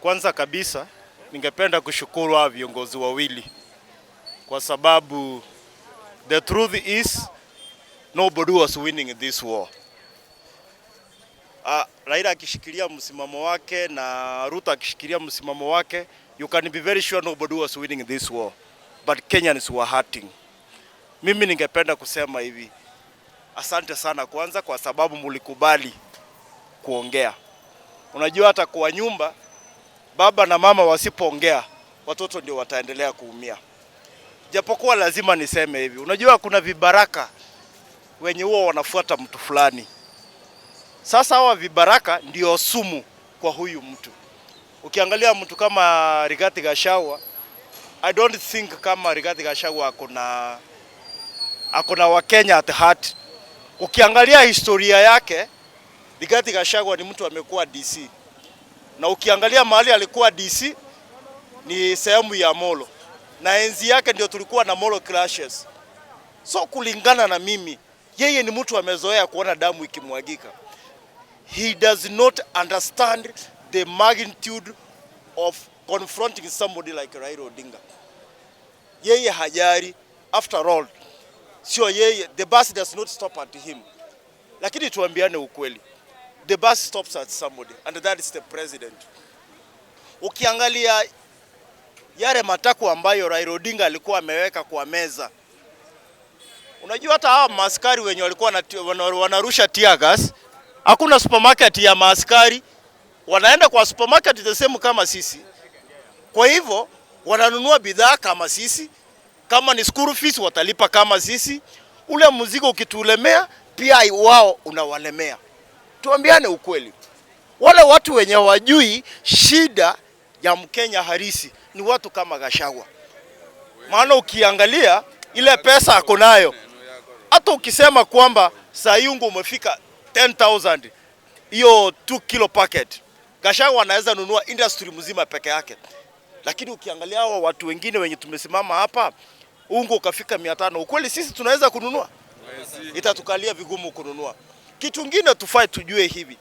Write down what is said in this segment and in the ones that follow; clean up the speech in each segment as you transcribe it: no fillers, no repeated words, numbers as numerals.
Kwanza kabisa ningependa kushukuru hawa viongozi wawili kwa sababu the truth is nobody was winning this war. Raila akishikilia msimamo wake na Ruto akishikilia msimamo wake, you can be very sure nobody was winning this war, but Kenyans were hurting. Mimi ningependa kusema hivi, asante sana kwanza kwa sababu mulikubali kuongea. Unajua hata kwa nyumba baba na mama wasipoongea, watoto ndio wataendelea kuumia. Japokuwa lazima niseme hivi, unajua kuna vibaraka wenye huwa wanafuata mtu fulani. Sasa hawa vibaraka ndio sumu kwa huyu mtu. Ukiangalia mtu kama Rigathi Gachagua, I don't think kama Rigathi Gachagua akona Wakenya at heart. Ukiangalia historia yake, Rigathi Gachagua ni mtu amekuwa DC, na ukiangalia mahali alikuwa DC ni sehemu ya Molo, na enzi yake ndio tulikuwa na Molo clashes. So kulingana na mimi, yeye ni mtu amezoea kuona damu ikimwagika. He does not understand the magnitude of confronting somebody like Raila Odinga. Yeye hajali, after all sio yeye, the bus does not stop at him. Lakini tuambiane ukweli, the bus stops at somebody and that is the president. Ukiangalia yale matakwa ambayo Raila Odinga alikuwa ameweka kwa meza, unajua hata hawa maaskari wenye walikuwa wanarusha tear gas, hakuna supermarket ya maaskari, wanaenda kwa supermarket the same kama sisi. Kwa hivyo wananunua bidhaa kama sisi, kama ni school fees watalipa kama sisi. Ule mzigo ukitulemea, pia wao unawalemea. Tuambiane ukweli, wale watu wenye hawajui shida ya Mkenya halisi ni watu kama Gachagua. Maana ukiangalia ile pesa ako nayo, hata ukisema kwamba saa hii unga umefika 10,000, hiyo 2 kilo packet, Gachagua anaweza nunua industry mzima peke yake. Lakini ukiangalia hawa watu wengine wenye tumesimama hapa, unga ukafika 500, ukweli sisi tunaweza kununua? Itatukalia vigumu kununua. Kitu kingine tufai tujue hivi,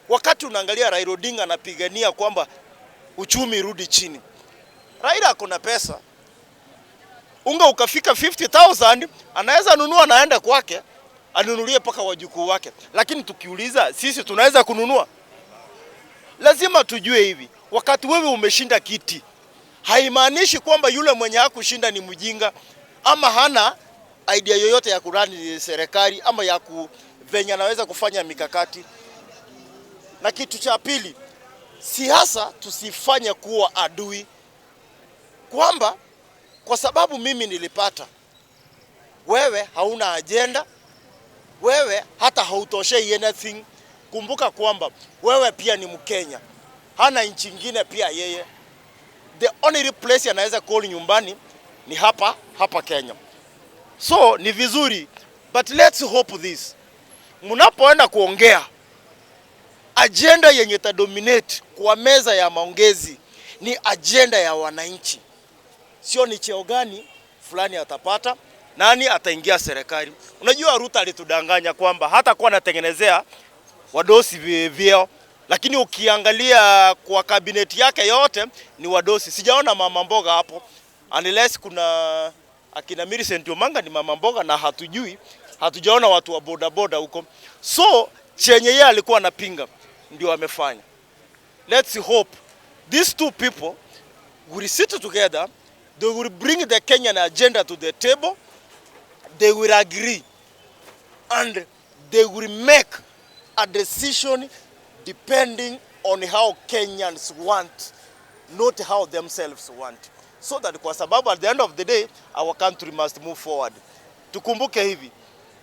wakati unaangalia Raila Odinga anapigania kwamba uchumi rudi chini, Raila ako na pesa, unga ukafika 50,000 anaweza nunua naenda kwake anunulie mpaka wajukuu wake. Lakini tukiuliza sisi tunaweza kununua? Lazima tujue hivi, wakati wewe umeshinda kiti haimaanishi kwamba yule mwenye hakushinda ni mjinga ama hana idea yoyote ya ku-run serikali ama ya ku venye anaweza kufanya mikakati. Na kitu cha pili, siasa tusifanye kuwa adui, kwamba kwa sababu mimi nilipata, wewe hauna agenda, wewe hata hautoshei anything. Kumbuka kwamba wewe pia ni Mkenya, hana nchi ingine pia yeye. The only place anaweza call nyumbani ni hapa hapa Kenya. So ni vizuri, but let's hope this, mnapoenda kuongea, agenda yenye itadominate kwa meza ya maongezi ni agenda ya wananchi, sio ni cheo gani fulani atapata, nani ataingia serikali. Unajua Ruto alitudanganya kwamba hata kuwa anatengenezea wadosi vyeo, lakini ukiangalia kwa kabineti yake yote ni wadosi. Sijaona mama mboga hapo, unless kuna akina Millicent Omanga ni mama mboga na hatujui, hatujaona watu wa boda boda huko. So chenye yeye alikuwa anapinga ndio amefanya. Let's hope these two people will sit together, they will bring the Kenyan agenda to the table, they will agree and they will make a decision depending on how Kenyans want, not how themselves want. So that kwa sababu at the end of the day our country must move forward. Tukumbuke hivi,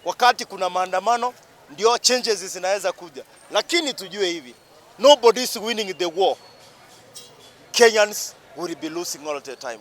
wakati kuna maandamano ndio changes zinaweza kuja, lakini tujue hivi, nobody is winning the war. Kenyans will be losing all the time.